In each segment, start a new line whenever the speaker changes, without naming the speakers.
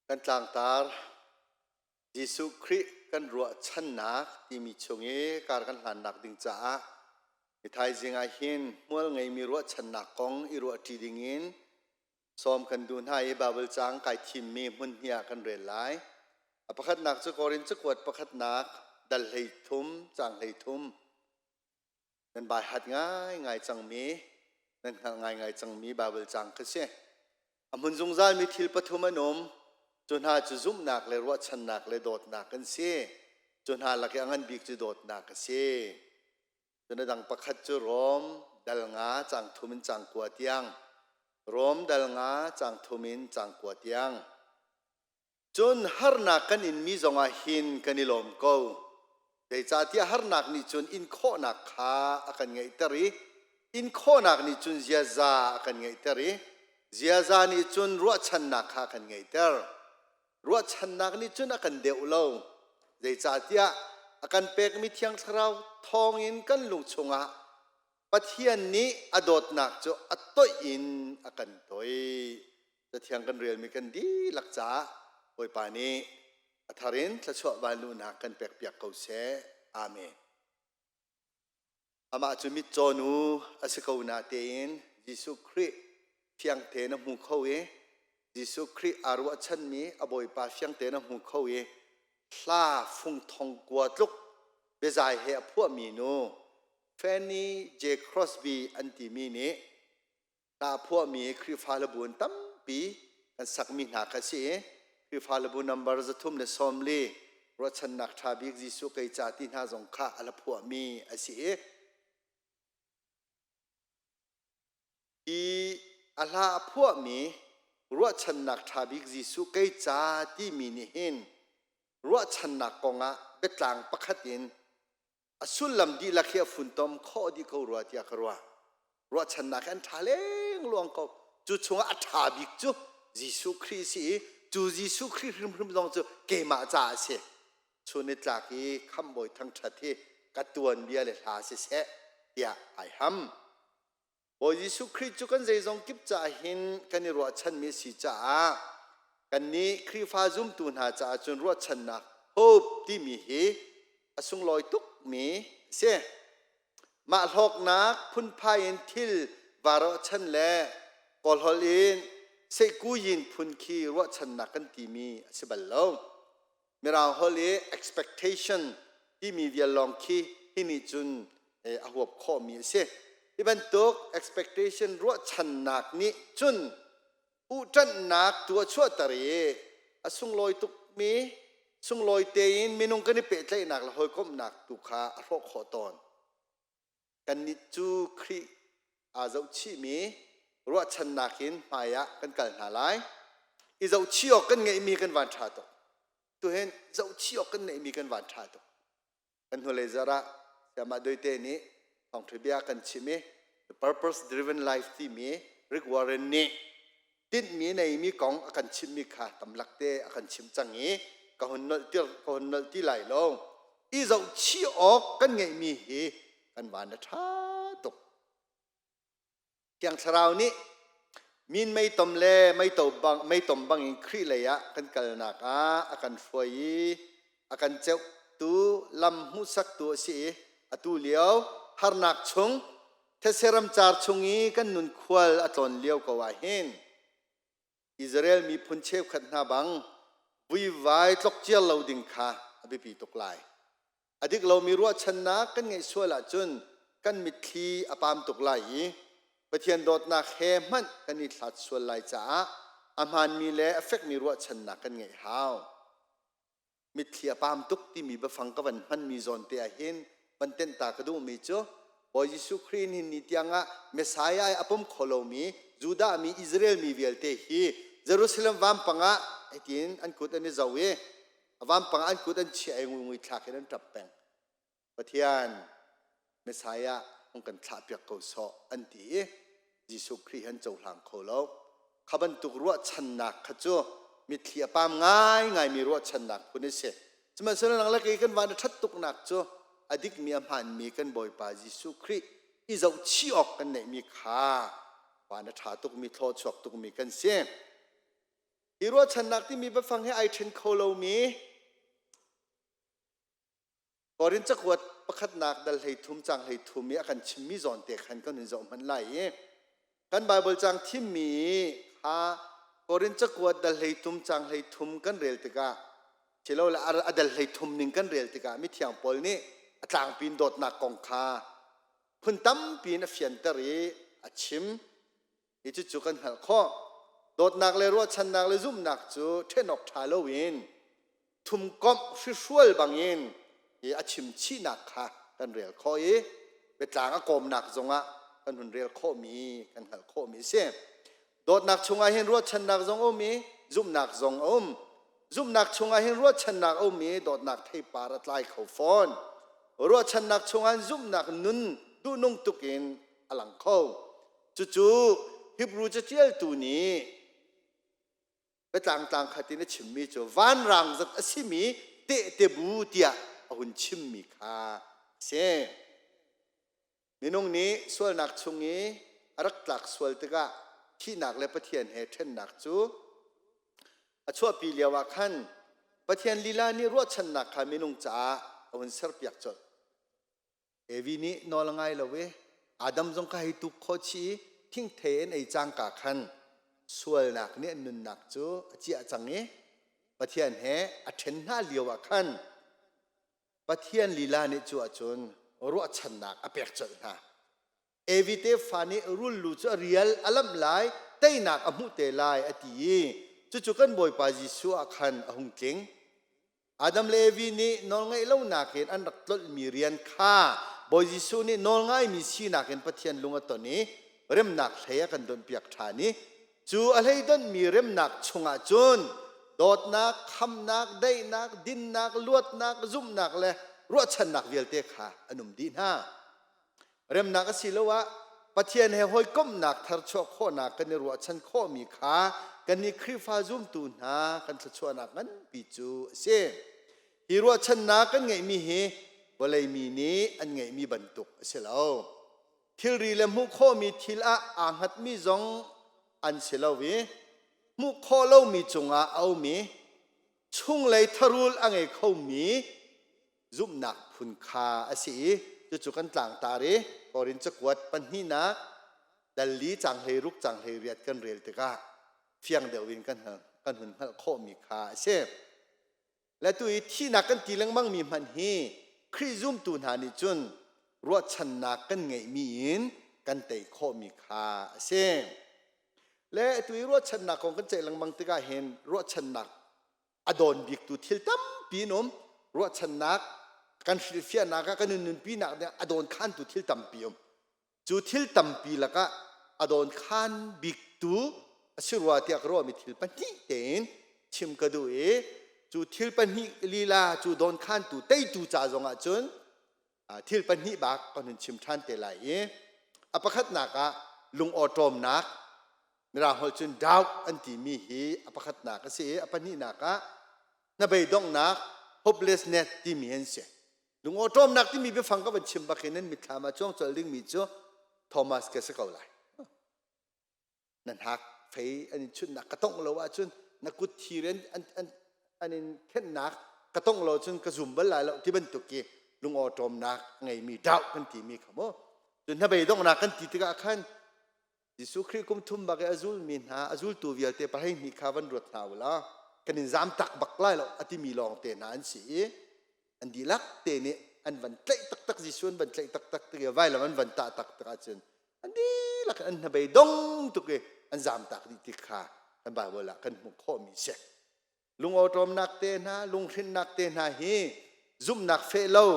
Kan tlangtar Jesuh Khrih kan ruahchannak timi chung i kar kan hlannak ding caah mi thaizing ah hin hmual ngeimi ruahchannak kong i ruahṭi dingin sawm kan duh hna i Baibal caang kai thimmi hmun hnih ah kan rel lai. A pakhatnak cu Korin cakuat pakhatnak dal 13 caang 13 nan baihat ngaingai cangmi nan hngalh ngaingai cangmi Baibal caang kha si. A hmun zungzalmi thil pathum an um. Cu hna cu zumhnak le ruahchannak le dawtnak an si. Cu hna lak i a ngan bik cu dawtnak a si. Cun a dang pakhat cu Rom dal nga caang thum in caang kua tiang. Rom dal nga caang thum in caang kua tiang. Cun harnak kan inmi zongah hin kan i lawm ko. Zeicahtiah harnak nih cun in khawhnak kha a kan ngeihter i in khawhnak nih cun ziaza a kan ngeihter i ziaza nih cun ruahchannak kha a kan ngeihter. Ruahchannak nih cun a kan deuh lo. Zeicahtiah a kan pekmi Thiang Thlarau thawngin kan lung chungah Pathian nih a dawtnak cu a toih in a kan toih. Cathiang kan relmi kan dihlak caah Bawipa nih a thar in thluachuah vanluhnak kan pekpiak ko seh. Amen. Amah cu mitcaw nu a si ko na tein Jesuh Khrih fiang tein a hmu kho i Jesuh Khrih aa ruahchanmi a Bawipa fiang tein a hmu kho i hla fung thong kua tluk biazai he a phuahmi nu Fanny J. Crosby an timi nih hla a phuahmi Khrihfa hlabu in tampi kan sakmi hna kha a si i Khrihfa hlabu nambar 340 ruahchannak ṭha bik Jesuh kei ca ti hna zong kha a la phuahmi a si i hi a hla a phuahmi ruahchannak ṭha bik Jesuh kei ca timi nih hin ruahchannak kongah biatlang pakhat in a sullam dihlak hi a funtom khawh dih ko rua tiah ka ruah. Ruahchannak hi an ṭha lengluang ko. Cu chungah a ṭha bik cu Jesuh Khrih si i cu Jesuh Khrih hrimhrim zong cu keimah caah a si. Chun nitlak i khamhbawi thangṭhat hi ka tuanbia le hla siseh tiah ai ham. Bawi Jesuh Khrih cu kan zeizong kip caah hin kan i ruahchanmi a si caah kannih Khrihfa zumtu hna caah cun ruahchannak hope timi hi a sunglawi tukmi a si. Mah hlawknak phunphai in thil vaa ruahchan le kawlholh in seihkuyin phun khi ruahchannak kan timi a si bal lo. Mirang holh i expectation timi vial lawng khi hi nih cun a huap khawhmi a si. Hi bantuk expectation ruahchannak nih cun uhṭanhnak tu a chuahter i a sunglawi tukmi sunglawi tein minung kan i pehtlaihnak le hawikomhnak tu kha a hrawh khawh tawn. Kannih cu Khrih aa zohchihmi ruahchannak in hmai ah kan kal hna lai. I zohchih awk kan ngeihmi kan van ṭha tuk. Tuhin zohchih awk kan ngeihmi kan van ṭha tuk. Kan hnulei zarh ah Sayamah Doite nih thawngṭha bia kan chim i The Purpose Driven Life timi Rick Warren nih tinhmi neimi kong a kan chimhmi kha tamlak te a kan chimh cang i ka hun nolh tir ka hun nolh ti lai lo. I zohchih awk kan ngeihmi hi kan van a ṭha tuk. Thiang Thlarau nih min meitom le meito bang, meitom bangin Khrih lei ah kan kalnak ah a kan hruai i a kan ceuhtu lam hmuhsaktu a si i atu lio harnak chung thetse ramcar chung i kan nun khual a tlawn lio ko ah hin Israel miphun cheukhat hna bang vuivai tlokciar lo ding kha a biapi tuk lai. A dik lomi ruahchannak kan ngeih sual ahcun kan mitthli a pam tuk lai i Pathian dawtnak he hmanh kan i hlat sual lai caah a hmaanmi le a fekmi ruahchannak kan ngeih hau. Mitthli a pam tuk timi biafang ka van hmanmi zawn te ah hin van tenh ta ka duhmi cu Bawi Jesuh Khrih nihin ni tiangah Messiah a pom kho lomi Judah mi Israel mi vialte hi Jerusalem vampang ah hitin an kut an i zo i a vampang ah an kut an chiah i ngui thlak in an ṭap peng. Pathian Messiah hung kan thlahpiak ko sawh an ti i Jesuh Khrih an cohlang kho lo. Kha bantuk ruahchannak kha cu mitthli a pam ngaingaimi ruahchannak phun a si. Sihmanhsehlaw nang le kei kan van a ṭhat tuknak cu a dikmi a hmaanmi kan Bawipa Jesuh Khrih i zohchih awk kan neihmi kha van a ṭha tukmi thlawchuak tukmi kan si. Hi ruahchannak timi biafang he ai ṭhen kho lomi Korin cakuat pakhatnak dal 13 cang 13 i a kan chimmi zawn te khan kan hun zoh hmanh lai i kan Baibal cang thimmi kha Korin cakuat dal 13 cang 13 kan rel tikah silole a dal 13 ning kan rel tikah mithiang Paul nih a tlangpi in dawtnak kong kha phun tampi in a fianter i a chim. Hi cucu kan hngalh khawh. Dawtnak le ruahchannak le zumhnak cu ṭhen awk ṭha loin thumkomh hrihrual bangin hi a chim chihnak kha kan rel khawh i biatlang a kawmnak zongah kan hun rel khawhmi kan hngalh khawhmi a si. Dawtnak chungah hin ruahchannak zong a um i zumhnak zong a um. Zumhnak chungah hin ruahchannak a um i dawtnak theipar a tlai kho fawn. Ruahchannak chungah zumhnak nun duhnung tukin a lang kho. Cucu Hebrew caṭialtu nih biatlang tlang khat in a chimmi cu vanrang zat a simi tehte bu tiah a hun chimmi kha a si. Minung nih sualnak chung i a rak tlak sual tikah thihnak le Pathian he ṭhennak cu a chuahpi lioah khan Pathian lila nih ruahchannak kha minung caah a hun serpiak colh. Evi nih nawl a ngai lo i Adam zong kha hei tuk khawh chih i thingthei an ei cangka khan sualnak nih an nunnak cu a ciah cang i Pathian he a ṭhen hna lioah khan Pathian lila nih cu ahcun ruahchannak a pek colh hna. Evi tefa nih rul lu cu a rial a lamh lai, teinak a hmuh te lai a ti i cucu kan Bawipa Jesuh ah khan a hung tling. Adam le Evi nih nawlngaih lonak in an rak tlolhmi rian kha Bawi Jesuh nih nawlngaimi sinak in Pathian lung a ton i remnak hlei a kan donhpiak ṭhan i cu a hlei donhmi remnak chungah cun dawtnak, khamnak, daihnak, dinnak, luatnak, zumhnak le ruahchannak vialte kha an um dih hna. Remnak asiloah Pathian he hawikomhnak tharchuah khawhnak kan i ruahchan khawhmi kha kannih Khrihfa zumtu hna kan thluachuahnak nganpi cu a si. Hi ruahchannak kan ngeihmi hi vawlei mi nih an ngeihmi bantuk a si lo. Thilri le hmuh khawhmi thil ah aa hngatmi zong an si lo i hmuh khawh lomi cungah a um i chunglei tharul a ngei khomi zumhnak phun kha a si i cucu kan tlangtar i Korin cakuat pahnihnak dal li cang 16 cang 18 kan rel tikah fiang deuh in kan kan hun hngalh khawhmi kha a si. Le tu i thihnak kan ti lengmangmi hmanh hi Khrih zumtu hna nih cun ruahchannak kan ngeihmi in kan tei khawhmi kha a si. Le tu i ruahchannak kong kan ceih lengmang tikah hin ruahchannak a dawn biktu thil tampi an um ruahchannak kan hrilhfiahnak ah kan nunpinak ding a dawn khantu thil tampi um cu thil tampi lakah a dawn khan biktu a si rua tiah ka ruahmi thil pahnih tein chim ka duh i cu thil pahnih lila cu dawn khantu teitu ca zongah cun thil pahnih bak kan hun chim ṭhan te lai i a pakhatnak ah lungawṭawmnak mirang holh cun doubt an timi hi a pakhatnak a si i a pahnihnak ah hnabeidonghnak hopelessness timi an si. Lungawṭawmnak timi biafang ka van chim bak hin nan mitthlam ah cuang colh dingmi cu Thomas ka si ko lai. Na hnak fei an in chunhnak ka tongh lo ahcun na kut thir in an, an, an in khenhnak ka tongh lo cun ka zum bal lai lo ti bantuk ki lungawṭawmnak ngeimi doubt kan timi kha mu. Cun hnabeidonghnak kan ti tikah khan Jesuh Khrih kum thum bak i a zulmi hna, a zultu vialte pahleihnih kha van ruat hna u law kan in zam tak bak lai lo a timi lawng te hna an si i an dihlak te nih an van tlaih taktak Jesuh an van tlaih taktak tik i vailam an van tah taktak ahcun an dihlak an hnabei dong tuk i an zam tak dih ti kha kan Bible ah kan hmuh khawhmi si. Lungawṭawmnak te hna, lunghrinnak te hna hi zumhnak feh lo,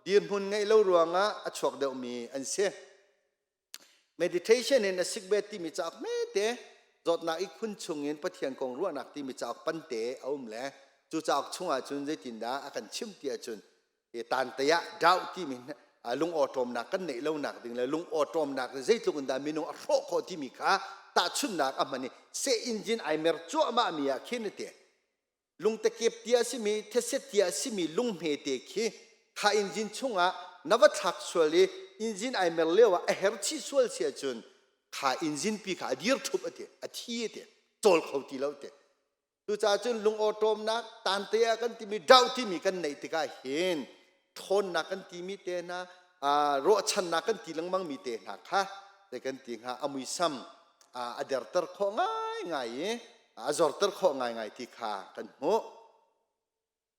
dirhmun ngeih lo ruangah a chuak deuhmi an si. Meditation in a sickbed timi cauk hmete zawtnak ihkhun chungin Pathian kong ruahnak timi cauk pante a um le cu cauk chungah cun zeitindah a kan chimh ti ahcun tante ah doubt timi lungawṭawmnak kan neih lonak ding le lungawṭawmnak zeitluk in dah minung a hrawh khawh timi kha tahchunhnak a hman i seh engine ai mer cuahmah mi ah khin a ti. Lungtekep tia a simi, these tia a simi lung hmete khi kha engine chungah na va thlak sual i engine ai mer lio ah a her chih sual si ahcun kha engine pi kha a dir ṭhup a ti, a thi a ti, cawl kho ti lo ti. Cucaah cun lungawṭawmnak tante ah kan timi doubt timi kan neih tikah hin ṭhawnnak kan timi te hna, ruahchannak kan ti lengmang mi te hna kha zei kan ti hnga, a muisam a derter khawh ngaingai i a zorter khawh ngaingai ti kha kan hmuh.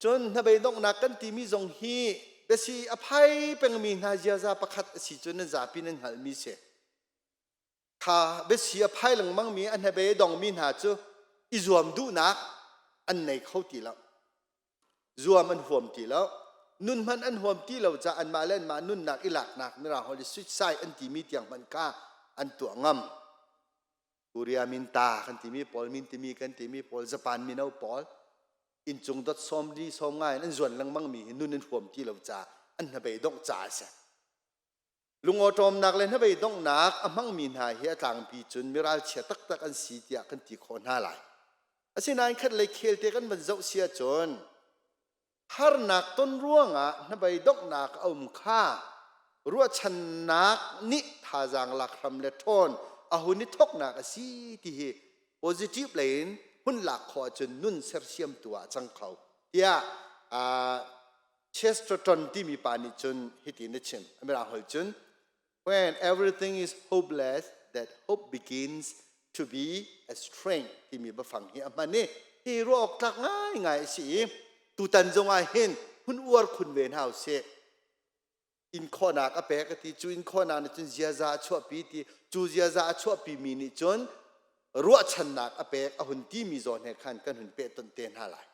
Cun hnabeidonghnak kan timi zong hi biasi a phai pengmi hna ziaza pakhat a si cu nan zapi nan hngalhmi si. Kha biasi a phai lengmangmi a hnabei dongmi hna cu i zuam duhnak an nei kho ti lo. Zuam an huam ti lo. Nun hmanh an huam ti lo caah anmah le anmah nunnak i laknak mirang holh i suicide an timi tiang hmanh kha an tuah ngam. Korea min ta kan timi pawl, min timi kan timi pawl, Japan mino pawl inncung dot sawm li sawm nga in an zuan lengmang mi hi nun an huam ti lo caah an hnabei dongh caah a si. Lungawṭawmnak le hnabei donghnak a hmangmi hna hi a tlangpi cun miralchia taktak an si tiah kan ti khawh hna lai. Asinain khatlei khelte kan van zoh si ahcun harnak ton ruangah hnabei donghnak a um kha ruahchannak nih thazaang lak hram le ṭhawn a hun i thawknak a si ti hi positive lei in hun lak khawh ahcun nun sersiamtu ah a cang kho tiah Chesterton timi pa nih cun hitin a chim. Mirang holh cun when everything is hopeless that hope begins to be a strength timi biafang hi a hman i hi ruah awk tlak ngaingai a si i tutan zong ah hin hun uar khun ve hna usih. In khawhnak a pek a ti cu in khawhnak nih cun ziaza a chuahpi ti cu ziaza a chuahpi mi nih cun ruahchannak a pek a hun timi zawn he khan kan hun pehtonh te hna lai.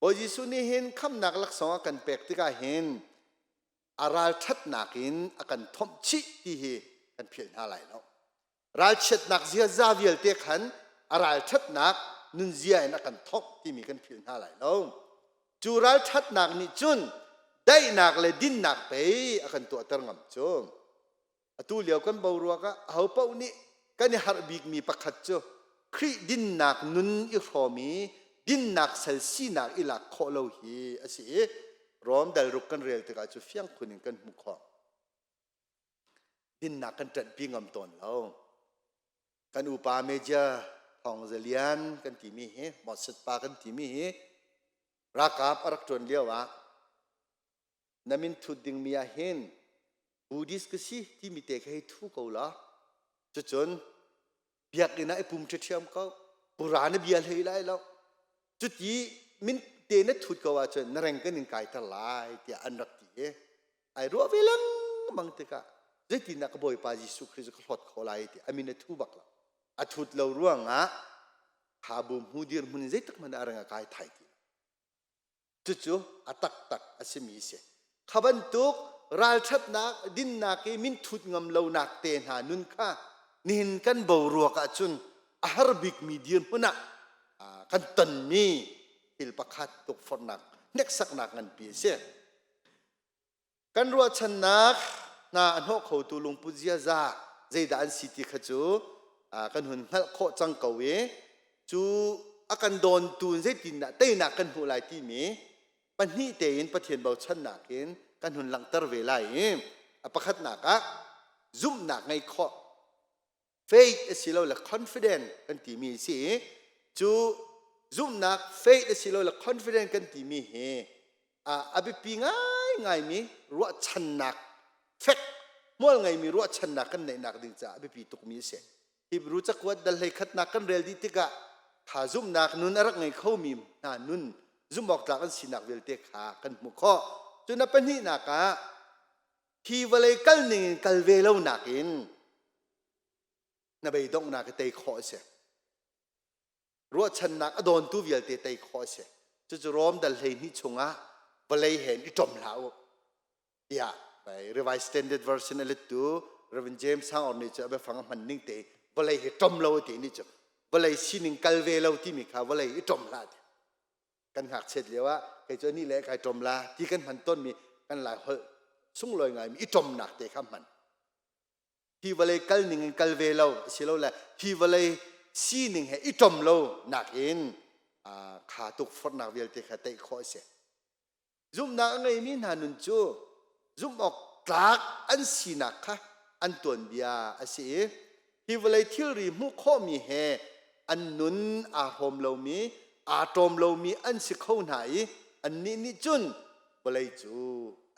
Bawi Jesuh nih hin khamhnak laksawng a kan pek tikah hin a ralṭhatnak in a kan thomh chih ti hi kan philh hna lai lo. Ralchiatnak ziaza vialte khan a ralṭhatnak nunzia in a kan thomh timi kan philh hna lai lo. Cu ralṭhatnak nih cun daihnak le dinnak pei a kan tuahter ngam cu. Atu lio kan boruak ah ahopaoh nih kan i harh bikmi pakhat cu Khrih dinnak nun i hrawm i dinnak sal sinak i lak khawh lo hi a si i Rom dal ruk kan rel tikah cu fiang khun in kan hmuh khawh. Dinnak kan ṭanhpi ngam tawn lo. Kan upa Major Thawng Za Lian kan timi hi, Moses pa kan timi hi ralkap a rak ṭuan lio ah na min thut dingmi ah hin Buddhist ka si timi te kha hei thu ko la. Cucun biakinn ah i pum ṭhiaṭhiam ko. Pura na bia hlei lai lo. Cuti min te na thut ko ahcun na reng kan in kaiter lai tiah an rak ti i ai ruah ve lengmang tikah zeitindah ka Bawipa Jesuh Khrist cu ka hlawt kho lai ti a min a thu bak lo. A thut lo ruangah kha bu hmu dirhmun in zeitik hmanh ah a reng a kai thai ti lo. Cucu a taktak a simi a si. Kha bantuk ralṭhatnak, dinnak i minthut ngam lonak te hna nun kha nihin kan boruak ahcun a har bikmi dirhmun ah kan tonmi thil pakhat tukforhnak hneksaknak nganpi a si. Kan ruahchannak hna a hnawh khotu lungput ziaza zeidah an si ti kha cu kan hun hngalh khawh cang ko i cu a kan dawntu in zeitindah teinak kan hmuh lai timi pahnih tein Pathian bochannak in kan hun langhter ve lai i a pakhatnak ah zumhnak ngeih khawh faith asilole confident kan timi a si i cu zumhnak faith asilole confident kan timi hi a biapi ngaingaimi ruahchannak fek hmual ngeimi ruahchannak kan neihnak ding caah a biapi tukmi a si. Hebrew cakuat dal hlei khatnak kan rel dih tikah kha zumhnak nun a rak ngei khomi hna nun zumhawktlak an sinak vialte kha kan hmuh khawh. Cun a pahnihnak ah hi vawlei kal ning in kal ve lo nakin hnabei donghnak i tei khawh a si. Ruahchannak a dawntu vialte tei khawh a si. Cucu Rom dal 12 chungah vawlei he i ṭom hlah u tiah Revised Standard Version a lettu Reverend James Sang Or nih cu a biafang a hman ning te vawlei hi ṭom lo ti nih cu vawlei sining kal ve lo timi kha vawlei i ṭom hlah ti. Kan ngakchiat lio ah kei cu ni le kai ṭom la ti kan hman tawnmi kan lai holh sunglawi ngaimi i ṭomnak te kha hman. Hi vawlei kal ning in kal ve lo asilole hi vawlei sining he i ṭom lo nakin kha tukforhnak vialte kha tei khawh a si. Zumhnak a ngeimi hna nun cu zumh awk tlak an sinak kha an tuanbia a si i hi vawlei thilri hmuh khawhmi he An nun aa hrawm lomi, aa ṭawm lomi an si kho hna i annih nih cun vawlei cu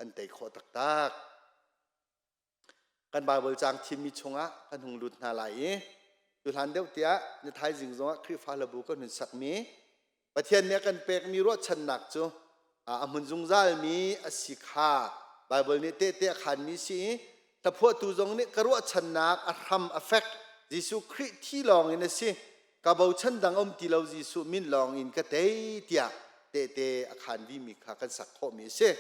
an tei khawh taktak. Kan Baibal caang thimmi chungah kan hung lut hna lai i tuhlan deuh tiah ni thaizing zongah Khrihfa hlabu kan hun sakmi Pathian nih a kan pekmi ruahchannak cu a hmun zungzalmi a si kha Baibal nih tehte a khaanmi si i hlaphuahtu zong nih ka ruahchannak a hram a fek Jesuh Khrih thi lawng in a si ka bochan dang um ti lo Jesuh min lawng in ka tei tiah tehte a khaan vimi kha kan sak khawhmi a si.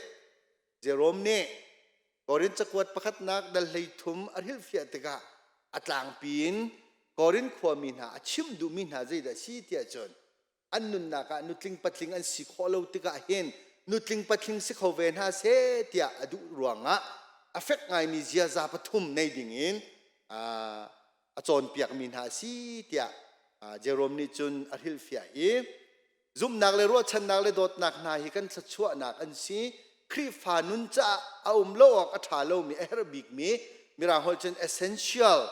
Jerome nih Korin cakuat pakhatnak dal 13 a hrilhfiah tikah a tlangpi in Korin khuami hna a chimh duhmi hna zeidah a si tiah cun an nunnak ah nutling patling an si khawh lo tikah hin nutling patling si kho ve hna seh tiah a duh ruangah a fek ngaimi ziaza pathum nei dingin a cawnpiakmi hna a si tiah Jerome nih cun a hrilhfiah i Zumhnak le ruahchannak le dawtnak hna hi kan thluachuahnak an si. Khrihfa nun caah a um lo awk a ṭha lomi a herh bikmi Mirang holh cun essential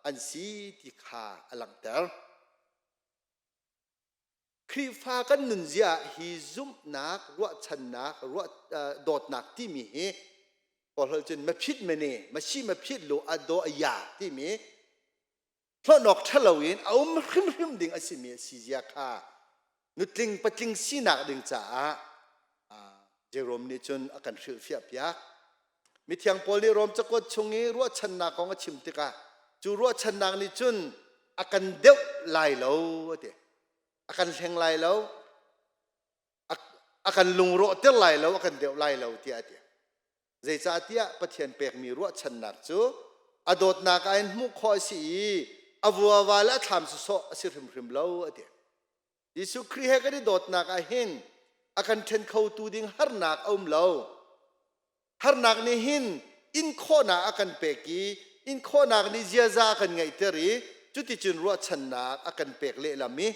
an si ti kha a langhter. Khrihfa kan nunzia ah hi zumhnak, ruahchannak, ruah, dawtnak timi hi kawl holh cun maphit mene, masi maphit lu ado aya timi hlawhnawk ṭhalo in a um hrimhrim ding a simi a si zia kha nutling patling sinak ding caah Jerome nih cun a kan hrilhfiah piak. Mithiang Paul nih Rom cakuat chung i ruahchannak kong a chim tikah cu ruahchannak nih cun a kan deuh lai lo a ti. A kan hleng lai lo, a kan lungrawhter lai lo, a kan deuh lai lo tiah a ti. Zeicahtiah Pathian pekmi ruahchannak cu a dawtnak ah in hmuh khawh a si i a vuava le a thlam sawsawh a si hrimhrim lo a ti. Jesuh Khrih he kan i dawtnak ah hin a kan ṭhen khotu ding harnak a um lo. Harnak nih hin in khawhnak a kan pek i in khawhnak nih ziaza a kan ngeihter i cuticun ruahchannak a kan pek lehlam i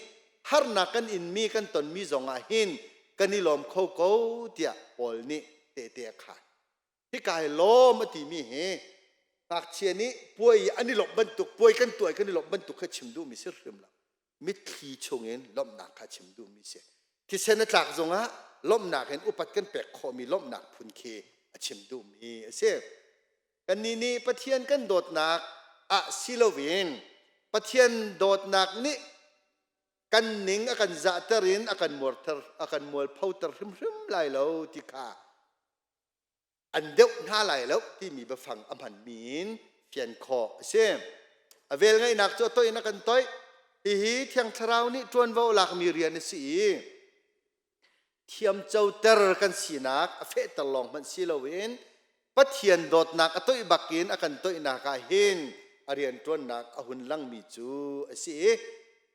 harnak kan inmi kan tonmi zongah hin kan i lawm kho ko tiah Paul nih tehte a khaan. Hika hi lawm a timi hi ngakchia nih puai an i lawmh bantuk puai kan tuah kan i lawmh bantuk kha chim duhmi si hrim lo. Mitthli chungin lawmhnak kha chim duhmi si. Thisen a tlak zongah lawmhnak in upat kan pek khawhmi lawmhnak phun khi a chim duhmi a si. Kannih nih Pathian kan dawtnak ah si loin Pathian dawtnak nih kan ning a kan zahter in a kan muarter a kan mualphoter hrimhrim lai lo ti kha an deuh hna lai lo timi biafang a hmanmi in fian khawh a si. A vel ngeihnak cu a toih in a kan toih. Hihi Thiang Thlarau nih ṭuanvo lakmi rian a si i thiamcoter kan sinak a fehter lawng hmanh si loin Pathian dawtnak a toih bakin a kan toihnak ah hin a rianṭuannak a hun langmi cu a si i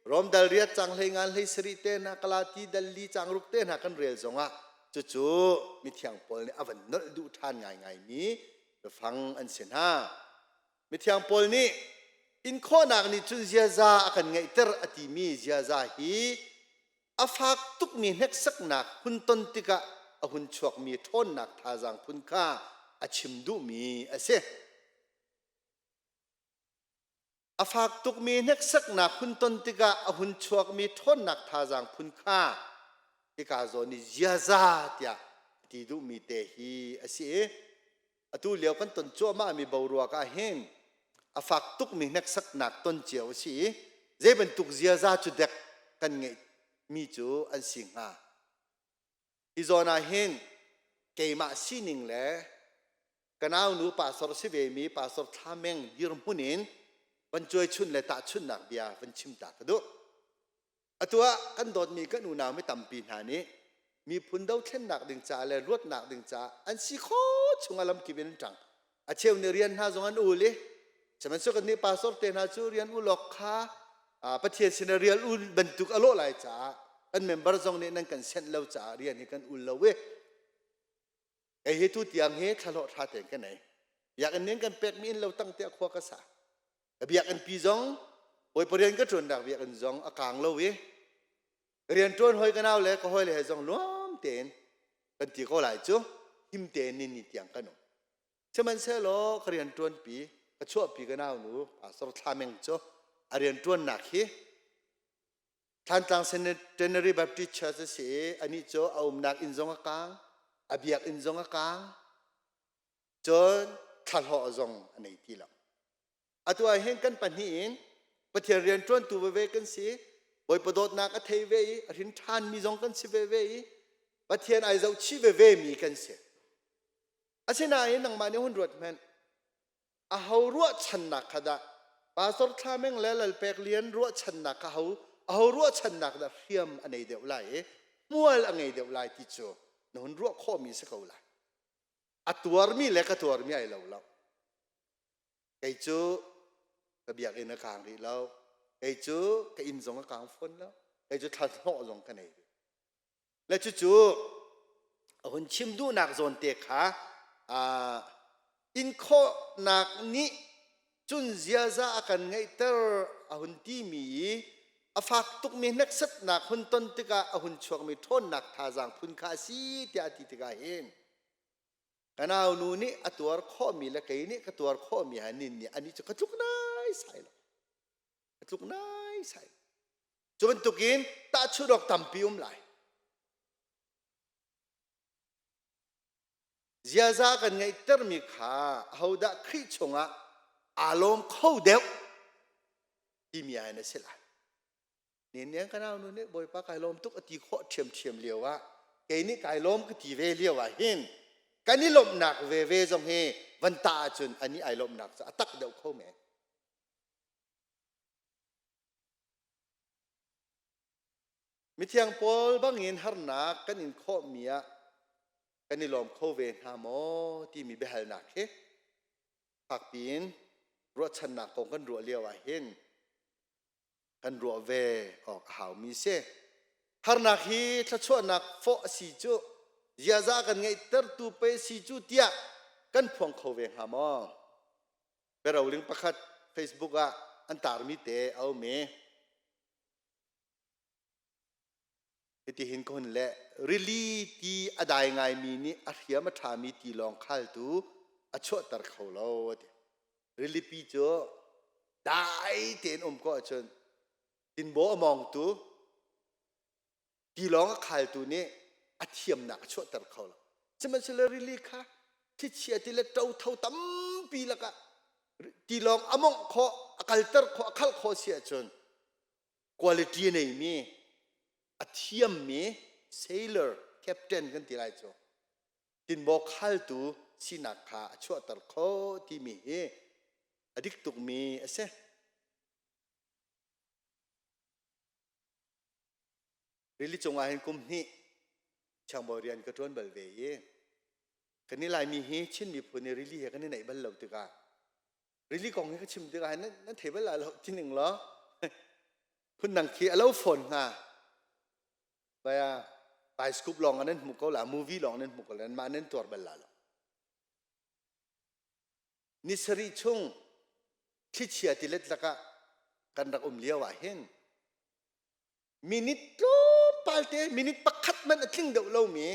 Rom dal riat cang hlei ngan hlei sarih te hna Galati dal li cang ruk te hna kan rel zongah cucu mithiang Paul nih a van nolh duh ṭhan ngaingaimi biafang an si hna. Mithiang Paul nih inkhawhnak nih cun ziaza a kan ngeihter a timi ziaza hi a fak tukmi hneksaknak hun ton tikah a hun chuakmi ṭhawnnak thazaang phun kha a chim duhmi a si. A fak tukmi hneksaknak hun ton tikah a hun chuakmi ṭhawnnak thazaang phun kha hika zawn i ziaza tiah a ti duhmi te hi a si i atu lio kan ton cuahmahmi boruak ah hin a fak tukmi hneksaknak ton cio a si i zei bantuk ziaza cu dek kan ngeihmi cu an si hnga. Hi zawn ah hin keimah sining le ka naunu pastor si vemi pastor Thla Meng dirhmun in van cuaichun le tahchunhnak bia van chim ta ka duh. Atu ah kan dawtmi kan unau mi tampi hna nih miphun dothlennak ding caah le luatnak ding caah an si khawh chung a lamkip in an ṭang. A cheu nih rian hna zong an ul i sihmanhsehlaw kan nih pastor te hna cu rian ul awk kha Pathian sin ah rian ul bantuk a lawh lai caah kan member zong nih nan kan senh lo caah rian hi kan ul lo i kei hi tu tiang hi thlahlawh ṭha tein ka nei. Biakinn nih kan pekmi inn lo tang tiah khua ka sa. Ka biakinn pi zong Bawipa rian ka ṭuannak biakinn zong a kaang lo i rian ṭuan hoi ka nau le ka hawile he zong nuam tein kan ti ko lai cu him tein ni ni tiang kan um. Sihmanhsehlaw ka rian ṭuanpi ka chuahpi ka nau nu Pastor Thla Meng cu a rian ṭuannak hi. Thlantlang Centenary Baptist Church a si i anih cu a umnak inn zong a kang, a biakinn zong a kang, cun thlahlawh zong a nei ti lo. Atu ah hin kan pahnih in Pathian rian ṭuantu veve kan si, Bawipa dawtnak a thei ve i a hrin ṭhanmi zong kan si veve i Pathian ai zohchih veve mi kan si. Asinain nangmah nih hun ruat hmanh, aho ruahchannak kha dah Pastor Thla Meng le Lalpek Lian ruahchannak kha ho aho ruahchannak dah hriam a nei deuh lai i hmual a ngei deuh lai ti cu na hun ruah khawhmi si ko lai. A tuarmi le ka tuarmi ai lo lo. Kei cu ka biakinn a kang rih lo. Kei cu ka inn zong a kang fawn lo. Kei cu thlahlawh zong ka nei rih. Le cucu a hun chim duhnak zawn te kha in khawhnak nih cun ziaza a kan ngeihter a hun timi i a fak tukmi hneksatnak hun ton tikah a hun chuakmi ṭhawnnak thazaang phun kha a si tiah a ti tikah hin ka nau nu nih a tuar khawhmi le kei nih ka tuar khawhmi ha nin nih ani cu ka tluk nai sai lo ka tluk nai sai cu bantukin tahchunh awk tampi um lai ziaza kan ngeihtermi kha ahodah Khrih chungah aa lawm kho deuh timi ah in a si lai Neniang ka nau nu nih Bawipa kai lawm tuk a ti khawh ṭhiamṭhiam lio ah kei nih kai lawm ka ti ve lio ah hin kan i lawmhnak veve zong hi van tah ahcun ani ai lawmhnak cu a tak deuh kho men. Mithiang Paul bangin harnak kan in khawhmi ah kan i lawm kho ve hna maw timi biahalnak hi fakpi in ruahchannak kong kan ruah lio ah hin kan ruah ve awk a haumi si. Harnak hi thluachuahnak fawh a si cu ziaza kan ngeihtertu pe si cu tiah kan phuang kho ve hnga maw? Biaroling pakhat Facebook ah an tarmi te a um i hitihin ka hun leh rili ti a dai ngaimi nih a hriam a ṭhami tilawng khaltu a chuahter kho lo a ti. Rilipi cu dai tein um ko ahcun tinbaw a mawngtu tilawng a khaltu nih a thiamnak a chuahter kho lo. Sihmanhsehlaw rili kha thlichia ti le ṭotho tampi lakah tilawng a mawngh khawh, a kalter khawh, a khalh khawh si ahcun quality a neimi a thiammi sailor captain kan ti lai cu tinbaw khaltu sinak kha a chuahter kho timi hi a dik tukmi a si. Rili cungah hin kum hnih siangbawi rian ka ṭuan bal ve i kan i Laimi hi Chin miphun i rili he kan i naih bal lo tikah rili kong hi ka chim tikah hin nan thei bal lai lo ti ning law phundang khi a lo fawn hnga baya bioscope lawng nan hmu ko la movie lawng nan hmu ko la mah nan tuar bal la lo ni sarih chung thlichia tilet lakah kan rak um lio ah hin minute tlawmpal te minute pakhat man a tling deuh lomi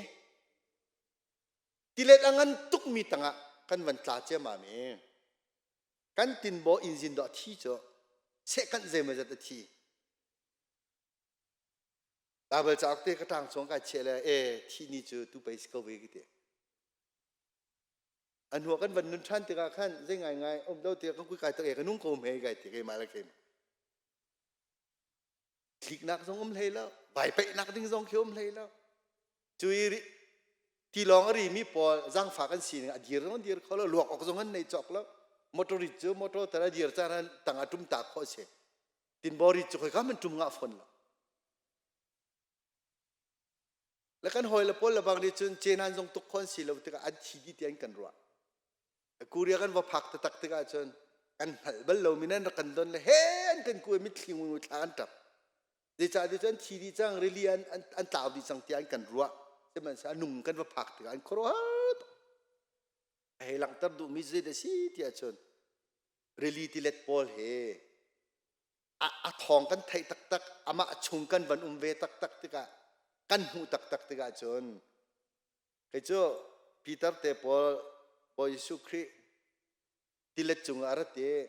tilet a ngan tukmi tangah kan van tla ciammam i kan tinbaw engine dawh a thi cu sehkanh zeimawzat a thi Bible cauk te ka tang chung kai chiah le e thi ni cu tu pei si ko ve ki ti a hnu kan van nun ṭhan tikah khan zei ngai ngai um lo tiah kan kui kai tak e ka nung ko me kai ti keimah le keimah tliknak zong um hlei lo vai peihnak ding zong khi um hlei lo cui tilawng a rimi pawl zaangfak an sining a dir zong an dir kho lo luak awk zong an nei cawk lo motor rit cu motor tar a dir caan tang a tum ta khawh si tinbaw rit cu khoika man tum ngah fawn lo le kan hawi le pawl le bang nih cun cenan zong tuk khon si lo tikah an thi dih ti an kan ruah Korea kan va phak taktak tikah cun kan hngalh bal lomi nan rak kan don le he an kan kuai mitthli ngu thla an ṭap zeicah ti cun thi dih cang rili an an tlau dih cang tiah an kan ruah sihmanhsehlaw a nung kan va phak tikah an khuaruahhar tuk a hei langhter duhmi zei dah si tiah cun rili tilet pawl he a thawng kan theih taktak amah chung kan van um ve taktak tikah kan hmuh taktak tikah cun Kei cu Peter te pawl Bawi Jesuh Khrih tilet cungah a rat i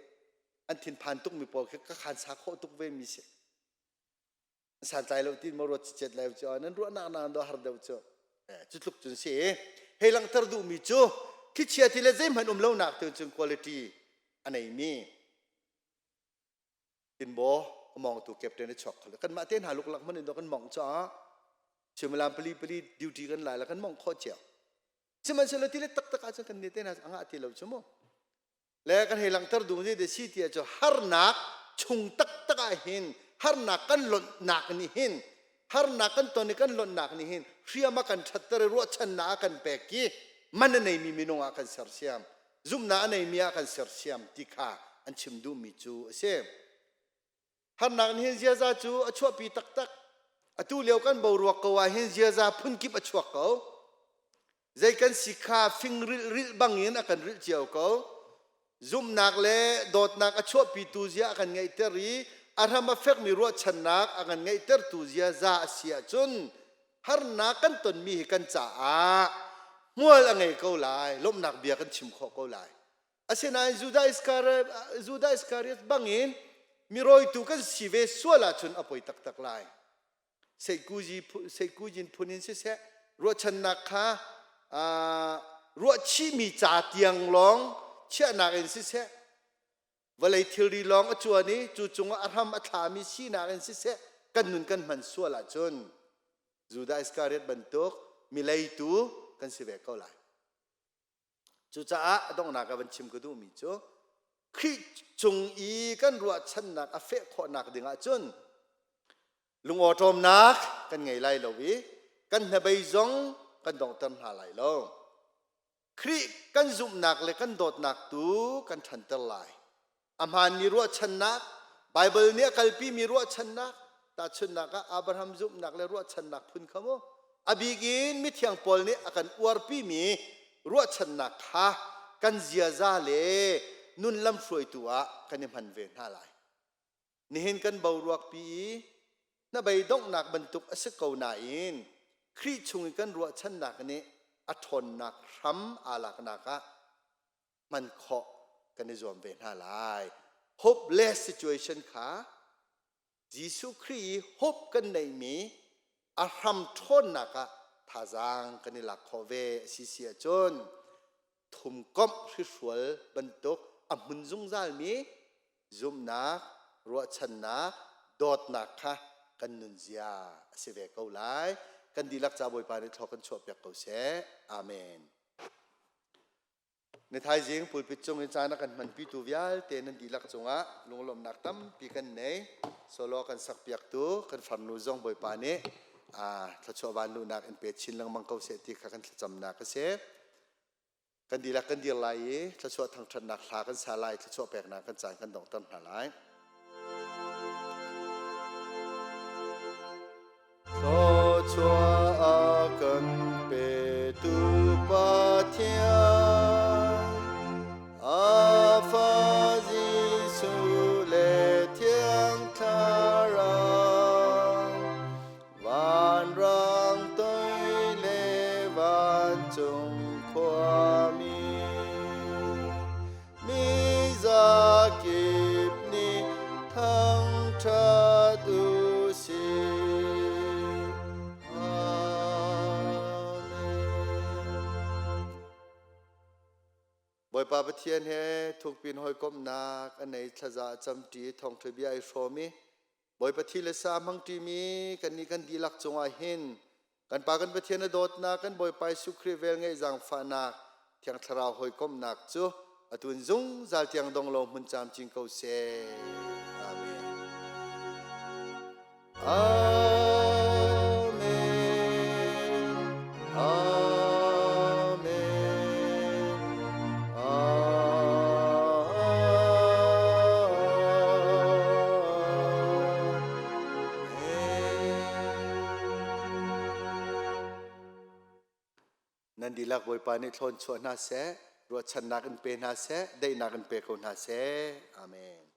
an thinphan tukmi pawl khi ka khansa khawh tuk ve mi si. Santlai lo tin maw ruat cicet lai cu nan ruahnak na do har deuh cu. Cu tluk cun si. Hei langhter duhmi cu thlichia ti le zeihmanh um lonak tu cun quality a neimi tinbaw a mawngtu captain a chuak kho lo. Kanmah te hna luklak hmanh in do kan mawngh caah suimilam pali pali duty kan lai la kan mawngh khawh cio. Sihmanhsehlaw ti le taktak ahcun kan nih te hna a ngah ti lo cu mu. Le kan hei langhter duh ni de si ti cu harnak chung taktak ah hin harnak kan lonhnak nih hin, harnak kan ton i kan lonhnak nih hin hriam a kan ṭhatter i ruahchannak a kan pek i man a neimi minung ah kan sersiam, zumhnak a neimi ah kan sersiam ti kha an chim duhmi cu a si. Harnak nih hin ziaza cu a chuahpi taktak. Atu lio kan boruak ko ah hin ziaza phunkip a chuak ko. Zei kan si kha fing rilh rilh bangin a kan rilh cio ko. Zumhnak le dawtnak a chuahpitu zia a kan ngeihter i a hram a fekmi ruahchannak a kan ngeihtertu ziaza a si ahcun harnak kan tonmi hi kan caah hmual a ngei ko lai, lawmhnak bia kan chim khawh ko lai. Asinain Judah Iskariot, Judah Iskariot bangin mirawitu kan si ve sual ahcun a poi taktak lai. Seikujin phun in siseh, ruahchannak kha ruahchihmi ca tiang lawng chiahnak in siseh, vawlei thilri lawng a cuan i cu cungah a hram a thlami sinak in siseh, kan nun kan hman sual ahcun Judah Iskariot bantuk mileitu kan si ve ko lai. Cucaah a donghnak ah van chim ka duhmi cu Khrih cung i kan ruahchannak a feh khawhnak ding ahcun lungawṭawmnak kan ngei lai lo i kan hnabei zong kan donghter hna lai lo. Khrih kan zumhnak le kan dawtnak tu kan ṭhanter lai. A hmaanmi ruahchannak, Baibal nih a kalpimi ruahchannak, tahchunhnak ah Abraham zumhnak le ruahchannak phun kha mu, a bik in mithiang Paul nih a kan uarpimi ruahchannak kha kan ziaza le nun lamhruaitu ah kan i hman ve hna lai. Nihin kan boruakpi i hnabei donghnak bantuk a si ko nain Khrih chung i kan ruahchannak nih a ṭhawnnak hram aa laknak ah hman khawh kan i zuam ve hna lai. Hopeless situation kha Jesuh Khrih i hope kan neihmi a hram ṭhawnnak ah thazaang kan i lak khawh ve a si si ahcun thumkomh hrihrual bantuk a hmun zungzalmi zumhnak, ruahchannak, dawtnak kha kan nunzia a si ve ko lai. Kan dihlak ca Bawipa nih thlawk kan chuahpiak ko seh. Amen. Ni thaizing pulpit cung in caan a kan hmanpitu vialte nan dihlak cungah lunglawmhnak tampi kan nei. Solo kan sakpiaktu kan farnu zong Bawipa nih thluachuah vanluhnak in pe chin lengmang ko seh ti kha kan thlacamnak a si. Kan dihlak kan dir lai i thluachuah thangṭhatnak hla kan sa lai, thluachuah peknak kan caan kan donghter hna lai. Thluachuah a kan petu Pathian, a Fa Jesuh le Thiang Thlarau, vanrang toi le vancung khuami, Mi zakip nih thangṭhat u sih. Amen. Bawipa Pathian he thukpin hawikomhnak a nei thlaza a camṭi thawngṭha bia i hrawm i Bawipa thi le sa hmangṭimi kannih kan dihlak cungah hin kan Pa kan Pathian a dawtnak, kan Bawipa Jesuh Khrih velngeih zaangfahnak, Thiang Thlarau hawikomhnak cu atu in zungzal tiang dong lo hmun camcin ko seh. Amen. Amen. Amen. Nan dihlak Bawipa nih thlawn chuah hna seh, ruahchannak in pe hna seh, daihnak in pe ko hna seh. Amen.